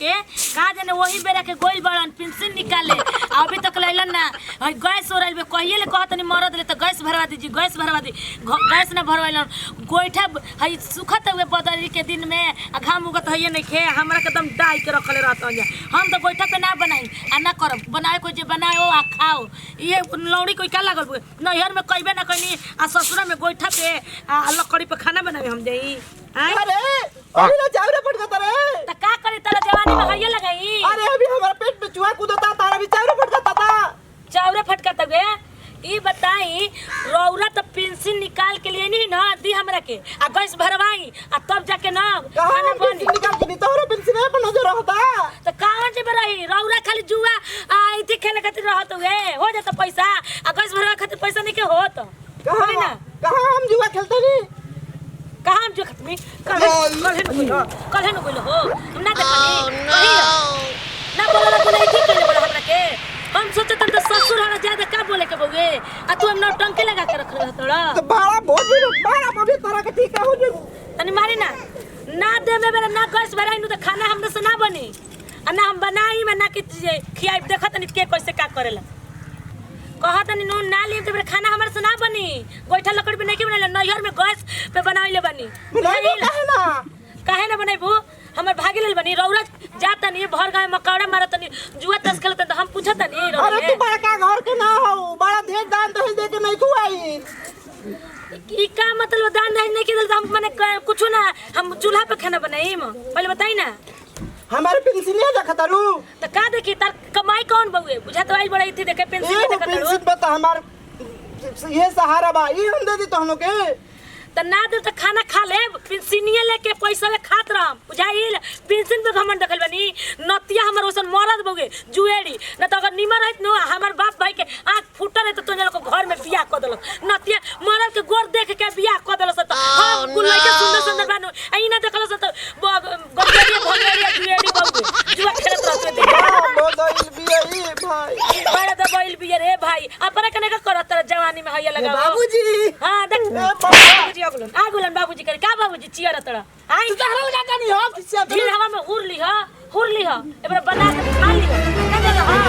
के कहा जाने वही बेरा के गोइल बड़न पेंशन निकाले आ अभी तक लैलन ना। हई गैस हो रहल बे, कहिए ले कहत नहीं मरद ले तो गैस भरवा दीजिए, गैस भरवा दी। गैस ना भरवाइलन। गोइठा हई सुखत हुए बदरी के दिन में आ घाम उगत हइए नहीं खे, हमरा के एकदम डाई के रखले रहत हन। हम तो गोइठा पे ना बनाई आ ना करब, बनाए कोई जे बनाओ आ खाओ। ये लौड़ी कोई का लागल बुए नैहर में कइबे ना कइनी आ ससुरा में गोइठा पे आ लकड़ी पे खाना बनावे हम देई। आय अरे अभी ना चावरे फटकता रे। त का करी तारा जवानी में हइये लगाई। अरे अभी हमारा पेट में चूहा कूदता तारा भी चावरे फटकता था। चावरे फटकता गे। ई बताई रौरा त पेंशन निकाल के लिए नहीं ना दी हमरा के आ गैस भरवाई आ तब जाके ना कहाँ खाना हम बनी। पेंशन निकाल के दी तोहरे पेंशन पर नजर रहता। त कहाँ जेबे रही रौरा खाली जुआ आ इथी खेले खातिर रहत हुए हो जाता पैसा आ गैस भरवा खातिर पैसा नहीं के होत। कहाँ बोली ना। कहाँ हम जुआ खेलते नहीं। कहाँ हम जुआ खतमी कल कल न बोलो, कल न बोलो हो हम ना देखनी कही ना बोला तो नहीं ठीक केले बोला हमरा के। हम सोचत त ससुर हमरा ज्यादा का बोले के बउए आ तू हम नौटंकी लगा के रख रह तोड़ा। तो बड़ा भोज भी बड़ा भोज तारा के ठीक हो जेबू। तनी मारी ना ना देवे बेरा ना गैस भराई नु त खाना हमरे से ना बनी आ ना हम बनाई में ना कि खियाई। देखत तनी के कैसे का करेला। कहत तनी नून ना लिम त बेरा खाना हमरे से ना बनी। गोइठा लकड़ी पे नहीं के बनाइले, नैहर में गैस पे बनाइले बनी। बनाइबो काहे ना? काहे ना बनाइबू? हमर भागी लेल बनी रौरा जातनी भर गाय मकौड़ा मारतनी जुआ तस खेलतनी त हम पूछतनी रौरा अरे तू बड़ा का घर के ना हो बड़ा ढेर दान दहेज दे के नहीं तू आई। ई का मतलब दान दहेज नहीं के देल त हम माने कुछो ना हम चूल्हा पे खाना बनाईम पहले बताई ना। हमारे पेंशन नहीं देखत रू। त का देखी तार कमाई कौन बउए बुझा तो आई बड़ा इथी देखे पेंशन एगो देखत रू। पेंशन पे तो हमार ये सहारा बा ई हम दे दी तोहनो के। त ना दे त खाना खा लेब पेंशनिए लेके पैसा ले खात रहम बुझाइल। पेंशन पे घमंड देखल बनी नतिया हमर ओसन मरद बउए जुएड़ी न त अगर निमर रहत न हमर बाप भाई के आंख फूटल रहे त तोने लोग घर में बियाह क देलक। नतिया मरद के गोर देख के बियाह क देलस त हम कुल लइके सुंदर सुंदर बानू आ ई ना देखलस त गंगेरिया भंगेरिया जुएड़ी बउए जुआ खेलत रहत देख। बदल बिया ई भाई। बड़ा दबइल बिया रे भाई अपना कने का करत तर जवानी में हइया लगाओ बाबूजी। हां देख ए बाबा। बाबूजी आगुलन आगुलन बाबूजी करे का बाबूजी चियर तड़ा आई तू तहरल का कनी हो किसी फिर हवा में हुर ली हा हुर ली हा एबरा बना के खा ली ना ना हां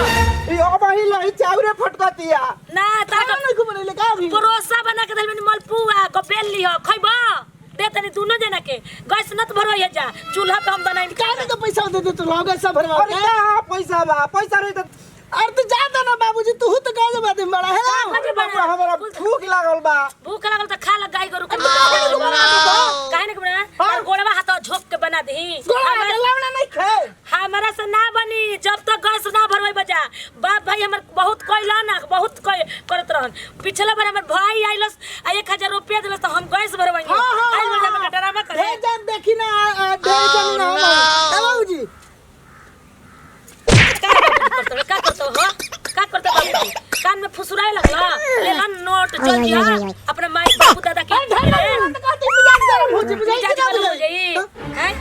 ई अब ही लई चावरे फटकतिया ना तार खाना नहीं घुमने ले का अभी। परोसा बना के धइल मलपुआ गबेल ली हा खइबा दे तनी दोनों जना के गैस नत भरवाइए जा चूल्हा पे हम बनाई काहे के पैसा दे दे तू लोग ऐसा भरवा अरे का पैसा बा पैसा रही त अरे तू जा दे ना बाबूजी तू तो काहे बात में बड़ा है का बाबू हमरा भूख लागल बा। भूख लागल त खा ल गाय गोरु के काहे ने बना तार गोड़वा हाथ झोक के बना दही गोड़ा के लावना नहीं खे हमरा से ना बनी जब तक गैस ना भरवाई बजा। बाप भाई हमर बहुत कइला ना बहुत कइ करत रहन। पिछला बार हमर भाई आइलस आ 1000 रुपया देलस त हम गैस भरवाई। हां हां आइल बजा हमरा डरामा करे। ढेर जान देखी ना ढेर जान ना हम ए बाबूजी का करत का करत हो का करत बाबू कान में फुसुराए लगला ले ला नोट चल जा अपने माई बाबू दादा के अरे ढेर जान तो कहते मिजाज गरम हो जी बुझाई मिजाज कि ना गरम हो बुझाई जाई हैं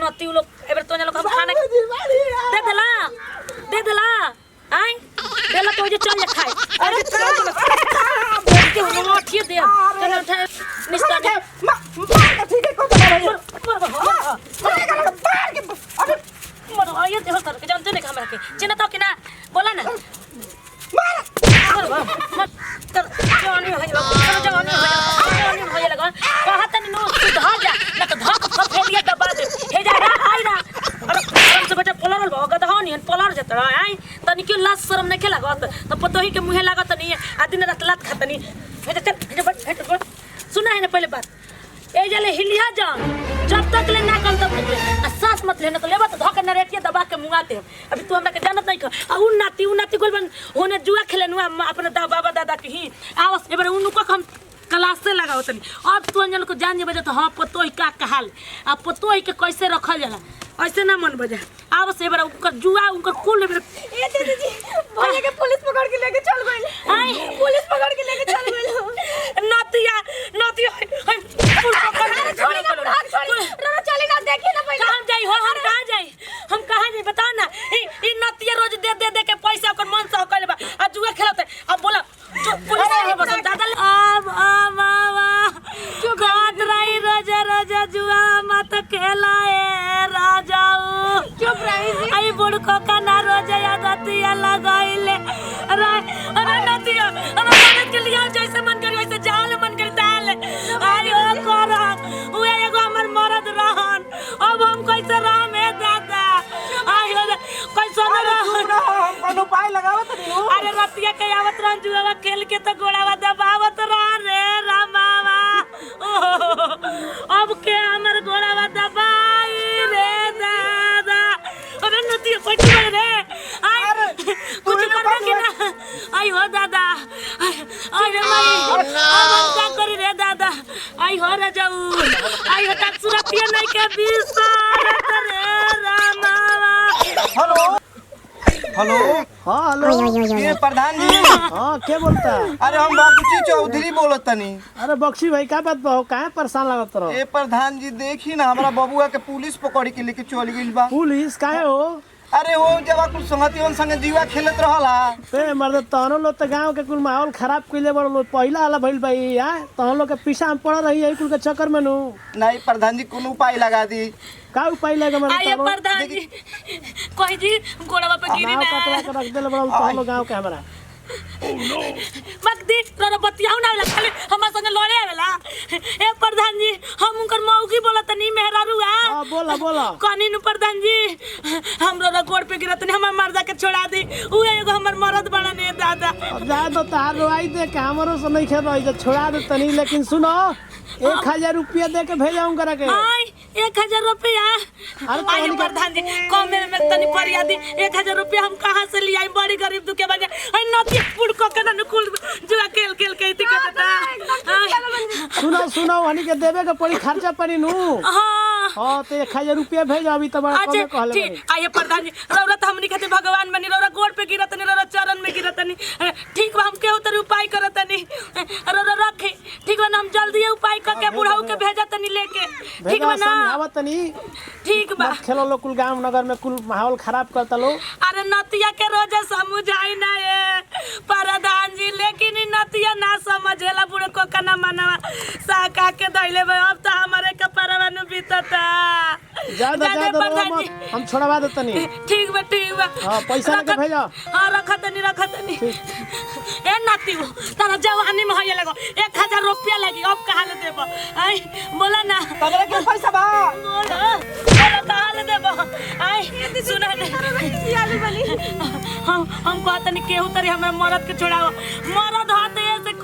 नती उ लोग एबर तो लोग हम खाना बाबूजी बाड़ी दे देला दे देला आय देला तो जे चल जा खाए। अरे बोल के हम उठिए दे चल उठा निस्ता दे मां मां ठीक है को बड़ा मर मर मार मार के अबे मर आये देह तर के जानते नहीं हमरा के चिन्ह तो कि ना बोला ना मार मर मर तर जवानी हो जा जवानी हो जा जवानी हो जा लगा कहत नहीं नो सुधार जा ना तो धक फफेलिया दबा दे हे जा रा आई रा। अरे शरम से बच्चा पलरल बा गधा नहीं पलर जत रहा आई तनी क्यों लाज शरम नहीं लागत त पतोही के मुहे लागत नहीं आ दिन रात लात खातनी। हे जा चल हे जा बैठ हे जा बैठ। सुना है ना पहले बात ए जले हिलिया जा जब तक ले ना कम तब तक ले आ सांस मत लेना तो लेबा तो धक नरेटिया दबा के मुंगा दे। अभी तू हमरा के जानत नहीं ख आ उ नाती गोल बन होने जुआ खेले नु अपने दा बाबा दादा के ही आवस एबार उनु को हम क्लास से लगाओ तनी। अब तू अंजन को जान जेबे तो हां पतोही का कहाल आ पतोही के कैसे रखल जाला ऐसे ना मन बजा आवस एबार उनकर जुआ उनकर कुल एबार। ए दीदी जी भैया के पुलिस पकड़ के लेके चल गइल। आई पुलिस पकड़ के लेके चल गइल। नतिया नतिया हम पुल पकड़ अरे छोड़ी ना भाग छोड़ी रोरो चली ना देखी ना पहले। कहाँ जाई हो हम कहाँ जाई हम कहाँ जाई बताओ ना। ई नतिया रोज दे दे दे के पैसा ओकर मन से कइले बा आ जुआ खेलत अब बोला जो पुलिस के बस दादा अब अब अब गात रही रोजा रोजा जुआ मत खेला ए राजा। बुड़को का ना रोजे आदतिया लगाइले। अरे अरे नतिया अरे मदद के लिए जैसे मन करी वैसे जाल मन करी ताल। आई ओ करम उहे एगो हमर मरद रहन, अब हम कैसे रहम हे दादा? आई हो कैसे रहन? हम कोनो उपाय लगावत नहीं हो। अरे रतिया के आवत रहन जुआवा खेल के तो गोड़ावा दबावत रहन रे रामावा। अब के हमर गोड़ावा दबाई रे दादा? अरे नतिया पैठ गए रे। आई कुछ करबे कि ना? आई हो दादा, आई रे माई, अब हम का करी रे दादा? आई हो रे जाऊ, आई हो तक सुरतिया नहीं के बिसारत रे रामावा। Hello hello. हाँ हेलो। ये प्रधान जी। हाँ के बोलता? अरे हम बख्शी चौधरी बोलत तनी। अरे बख्शी भाई का बात बा, काहे परेशान लागत रहो? ए प्रधान जी देखी ना हमरा बबुआ के पुलिस पकड़ के लेके चल गइल बा। पुलिस काहे हो? अरे वो जब कुछ संगतियों संगे जीवा खेलत रहला। ए मर्द तहनो लोग तो गांव के कुल माहौल खराब कइले बड़ लोग, पहिला वाला भइल भाई आ तहन लोग के पीछा हम पड़ रही है कुल के चक्कर में नु। नहीं प्रधान जी कोनो उपाय लगा दी। का उपाय लगा मर्द? आइए प्रधान जी कोई जी गोड़वा पे गिरी नाव ना कटवा के रख देले बड़ तहन लोग गांव के हमरा। मकदी तोरा बतियाऊ ना आवेला, खाली हमरा संगे लड़े आवेला। ए प्रधान जी हम उनकर मौगी बोलत नी मेहरारू आ। हां बोला बोला। कनी नु प्रधान जी हमरो रा गोड़ पे गिरत नी, हमर मर्दा के छोड़ा दी, उहे एगो हमर मर्द बड़ा ने दादा। अब जा तो तार रोई दे के हमरो से नहीं खेल रही, छोड़ा दे तनी, लेकिन सुनो 1000 रुपया दे के भेजाऊं करा के। आई 1000 रुपया? अरे आई प्रधान जी कम में तनी परिया दी, 1000 रुपया हम कहां से ले आई? बड़ी गरीब दुखे बने। आई नती पुड़को के न कुल जुआ खेल खेल के इति के देता। सुनो सुनो हनी के देबे के पड़ी खर्चा पानी नु। हां हां तो 1000 रुपया भेज अभी तो बड़ा कम कहले। ठीक आइए प्रधान जी रौरा त हमनी खातिर भगवान बनी, रौरा गोड़ पे गिरत नी, रौरा चरण में गिरत नी। ठीक बा हम केहू तरी उपाय करत नी, रौरा रखी ठीक बा ना, हम जल्दी उपाय करके बुढ़ाऊ के भेजत नी लेके। ठीक बा ना? आवत नी। ठीक बा। मत खेलो लो कुल गांव नगर में कुल माहौल खराब करता लो। अरे नतिया के रोजे समझाई ना ये प्रधान जी, लेकिन नतिया ना समझेला बुढ़े को कना मनवा साका के धइले बा, अब त हमरे कपड़वा नु बीतता। ज्यादा ज्यादा मत, हम छोड़वा देत नी। ठीक बा ठीक बा। हां पैसा लेके भेजो। हां रखत नी रखत नी। ए नाती तारा जवानी में होए लगो 1000 रुपया लगी, अब कहां ले देबो? आई बोला ना तोरा के पैसा बा? बोला बोला कहां ले देबो? आई सुना ने हम कहत नी केहू तरी हमरा मरद के छोड़ाओ, मरद हाथ से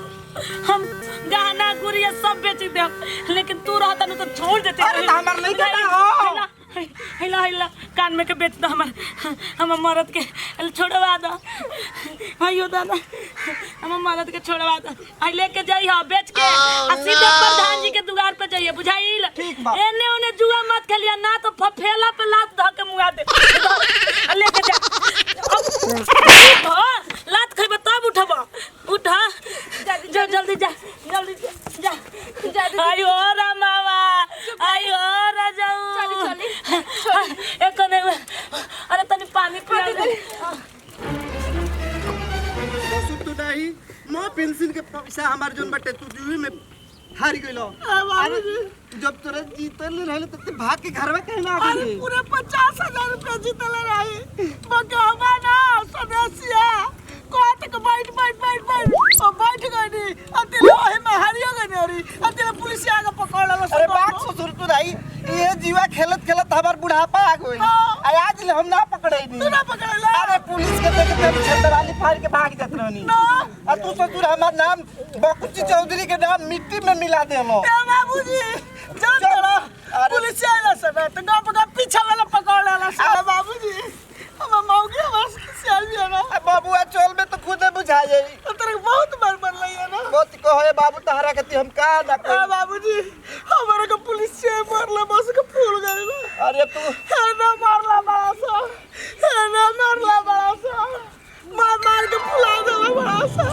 हम गहना गुड़िया सब बेच देब, लेकिन तू रहता न तो छोड़ देते। अरे हमर लइका ना हो। हिला हिला कान में के बेच दो हमर, हमर मरद के छोड़वा दो। आइयो दादा हमर मरद के छोड़वा दो। आई लेके जाई हां बेच के आ सीधे प्रधान जी के दुआर पे जाइए, बुझाइल? एने ओने जुआ मत खेलिया ना तो फफेला पे लात ध के मुआ दे। आ लेके जा, हां लात खइबे तब उठबो। उठा जा जल्दी जा जल्दी जा जा। आइयो रामावा आइयो राजाऊ। चली चली एक ने अरे तनी पानी पिया दे। तू नहीं मो पेंशन के पैसा हमार जोन बटे तू जुए में हार गइलो। अरे जब तोरा जीतल रहले त भाग के घरवा काहे ना आ अरे पूरे 50,000 रुपया जीतल रही बकवा ना सदस्य कोत के बैठ बैठ बैठ बैठ ओ बैठ गनी अतेले ओहे में हारियो गनी। अरे अतेले पुलिस आके पकड़ लेलो। अरे बात ससुर तू नहीं ये जीवा खेलत खेलत हमार बुढ़ापा आ गइल। आ आज ले हम ना पकड़ैनी। तू ना पकड़ला? अरे पुलिस के देख के हम छतराली फाड़ के भाग जात रहनी। आ तू ससुर हमार नाम बकुची चौधरी के नाम मिट्टी में मिला देलो। ए बाबूजी जान तोरा पुलिस आइला सब त गप गप पीछा वाला पकड़ लेला सब। बाबूजी हम मौगी हमर सियाल भी है ना। बाबूआ चल में तो खुदे बुझा जाई। तोरे बहुत बार बनलई है ना। बहुत कहे बाबू तहरा के हम का ना कह। बाबूजी हमरे के पुलिस से मारला बस के फूल गइल। अरे तू है ना मारला बड़ा सा, है ना मारला बड़ा सा, मार मार के फुला देला बड़ा सा।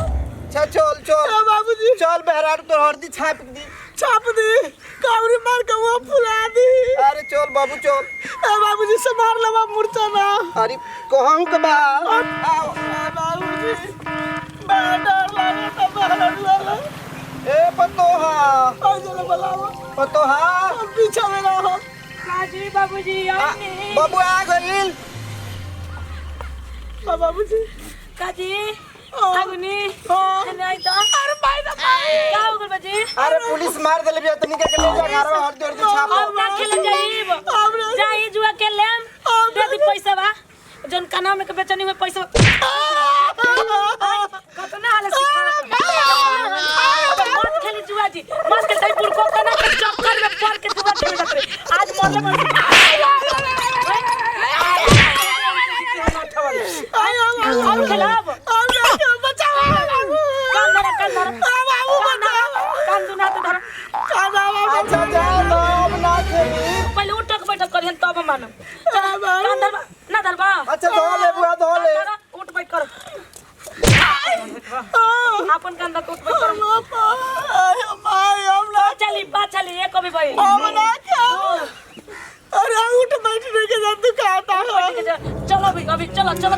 अच्छा चल चल बाबूजी चल बहरार तो हरदी छाप दी छाप दी कावरी मार के वो फुला दी। अरे चल बाबू चल। ए बाबूजी से मार लवा मुर्चा ना। अरे कहूं के बा आओ बाबूजी बड़ा डर लागत बड़ा डर। ए पतोहा आ चलो बुलाओ पतोहा हम पीछे में रहो। काजी बाबूजी आई बाबू आ गइल। हां बाबूजी। काजी फागुनी नहीं तो अरे भाई ना भाई का हो गइल बाजी? अरे पुलिस मार देले बिया तनी के ले जा घरवा हर जोर से छाप। अब ना खेले जाइब, जाई जुआ के लेम, दे दी पैसा बा जौन काना में के बेचनी में पैसा कतना हाल सिखा। मत खेली जुआ जी, मत खेल ताई पुरको कना के चक्कर में पड़ के जुआ खेले जात रे। आज मरले मर और खेलाब। अब ना बचाओ बाबू। कान धरा, कान धरा, बाबू बचाओ। कान दुना हाथ धरा। काना बाबू। अच्छा जा तो अब ना खेली। पहले उठक बैठक करिहन तब मानम। कान धरबा ना धरबा? अच्छा धो ले बुआ धो ले। धरा, उठ बैठ कर अपन कान धर के उठ बैठ कर। माय हम ना चली पा चली एक अभी भाई हम ना अरे उठ बैठने के साथ दुखाता है। चलो अभी अभी चलो चलो।